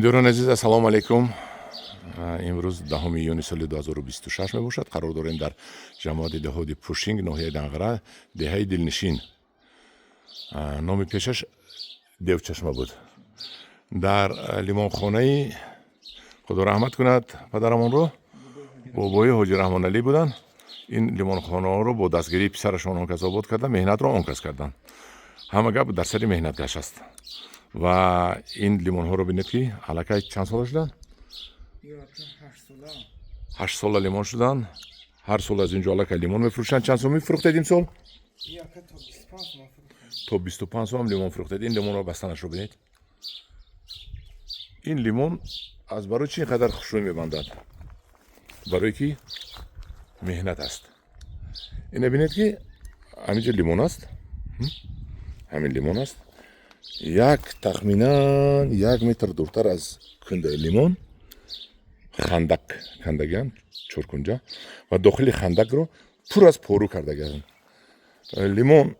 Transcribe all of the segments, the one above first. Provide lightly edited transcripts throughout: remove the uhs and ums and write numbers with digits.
Ҳамдиёрони азиз, ассалому алайкум. Имрӯз 10 июни соли 2026 мебошад. Қарор дорем дар ҷамоати деҳоти Пушинг, ноҳияи Данғара, деҳаи Дилнишин. Номи пешаш Девчашма буд. Дар лимонхонаи, Худо раҳмат кунад падарамонро, бобои Ҳоҷи Раҳмоналӣ буданд. Ин лимонхонаҳоро бо дастгирии писарашон он кас обод кардан, меҳнатро он кас карданд. Ҳама гап дар сари меҳнаткаш аст. Ва ин лимонҳоро бинед, ки аллакай чанд сола шуданд? 8 сола лимон шуданд. Ҳар сол аз инҷо аллакай лимон мефурӯшанд. Чанд сом мефурӯхтед имсол? То 25 сом лимон фурӯхтед. Ин лимонро бастанашро бинед. Ин лимон аз барои чӣ ин қадар хушрӯй мебандад? Барое ки меҳнат аст. Ина бинед, ки ҳаминҷо лимон аст, ҳамин лимон аст. Як тахминан 1 метр дуртар аз кундаи лимон хандак кандагиам, чоркунҷа, ва дохили хандакро пур аз пору кардагиам. Лимон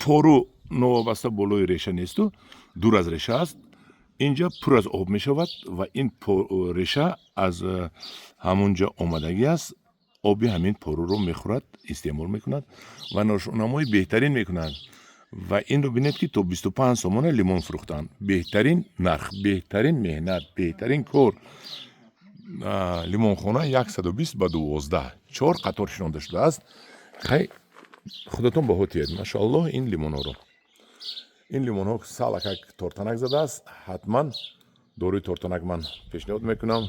пору новобаста болои реша несту, дур аз реша аст. Инҷа пур аз об мешавад ва ин реша аз ҳамон ҷо омадагӣ аст. Оби ҳамин поруро мехӯрад, истеъмол мекунад ва ношунамои беҳтарин мекунад. Ва инро бинед, ки то 25 сомона лимон фурӯхтанд. Беҳтарин нарх, беҳтарин меҳнат, беҳтарин кор. Лимонхона 120 ба 12, чор қатор шинонда шудааст. Хай, худатон баҳо тиҳед, машоаллоҳ, ин лимонҳоро. Ин лимонҳо салакак тортанак задааст. Ҳатман доруи тортанак ман пешниҳод мекунам.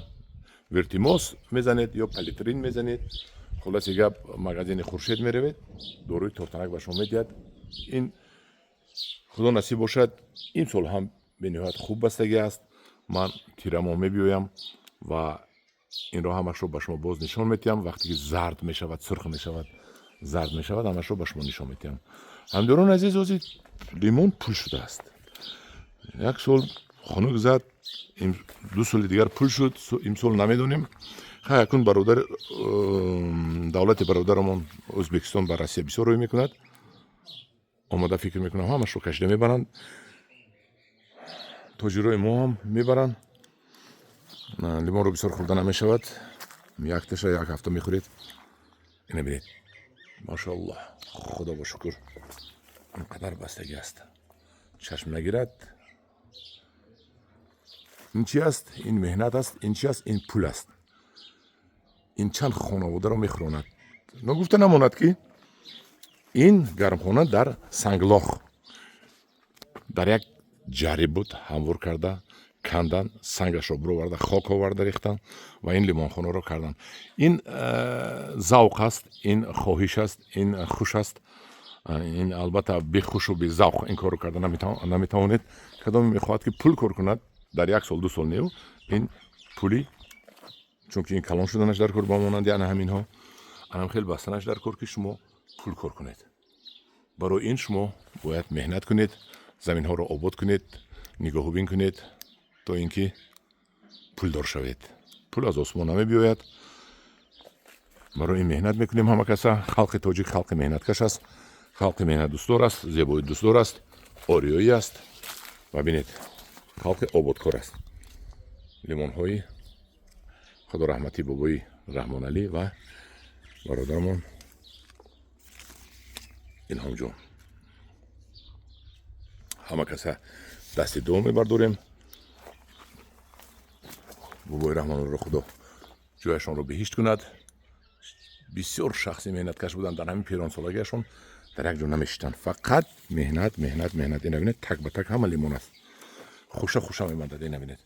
Вертимоз мезанед ё палитрин мезанед. Хулоси гап, магазини Хуршед меравед, доруи тортанак ба шумо медиҳад. Ин, Худо насиб бошад, имсол ҳам бениҳоят хуб бастагӣ аст. Ман тирамоҳ мебиёям ва инро ҳамашро ба шумо боз нишон медиҳам. Вақте ки зард мешавад, сурх мешавад, зард мешавад, ҳамашро ба шумо нишон медиҳам. Ҳамдиёрони азиз, ҳозир лимон пул шудааст. Як сол хунук зад, 2 соли дигар пул шуд, имсол намедонем. Хай, акун бародар, давлати бародарамон Ӯзбекистон ба Россия бисёр рӯй мекунад. Омода, фикр мекунам, ҳамашро кашида мебаранд. Тоҷирои мо ҳам мебаранд. Лимонро бисёр хӯрда намешавад, якташа як ҳафта мехӯред. Ина бинед, машоаллоҳ, Худо ба шукр, ин қадар бастагӣ аст, чашм нагирад. Ин чи аст? Ин меҳнат аст. Ин чи аст? Ин пул аст. Ин чанд хонаводаро мехӯронад. Ногуфта намонад, ки ин гармхона дар санглох, дар як ҷарӣ буд. Ҳамвор карда кандан, сангашро бироварда, хок оварда рехтан ва ин лимонхонаро кардан. Ин завқ аст, ин хоҳиш аст, ин хуш аст. Ин албатта бехушу безавқ ин корро карда наметавонед. Кадоме мехоҳад, ки пул кор кунад дар як сол, 2 сол нев, ин пули, чунки ин калон шуданаш дар кор, ба монанди ана ҳаминҳо, анам хел бастанаш дар кор, ки шумо пул кор кунед. Барои ин шумо бояд меҳнат кунед, заминҳоро обод кунед, нигоҳубин кунед, то ин ки пулдор шавед. Пул аз осмон намебиёяд. Барои ин меҳнат мекунем ҳама каса. Халқи тоҷик халқи меҳнаткаш аст, халқи меҳнатдӯстдор аст, зебои дӯстдор аст, ориёӣ аст ва бинед, халқи ободкор аст. Лимонҳои, Худо раҳматӣ, бобои Раҳмоналӣ ва бародарамон Илҳомҷон. Ҳама каса дасти дуо мебардорем. Бобои Раҳмонро Худо ҷояшонро биҳишт кунад. Бисёр шахси меҳнаткаш буданд. Дар ҳамин пиронсолагиашон дар як ҷо намешитанд, фақат меҳнат, меҳнат, меҳнат. Ина бинед, так ба так ҳама лимон аст, хуша хуша мебандад. Ина бинед,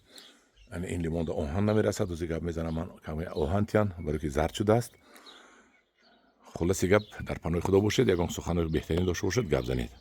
ин лимонда оҳан намерасад. Ози гап мезанам ман, каме оҳан тиян, барое ки зард шудааст. Хулоси гап, дар паноҳи Худо бошед. Ягон суханои беҳтарин дошта бошед, гап занед.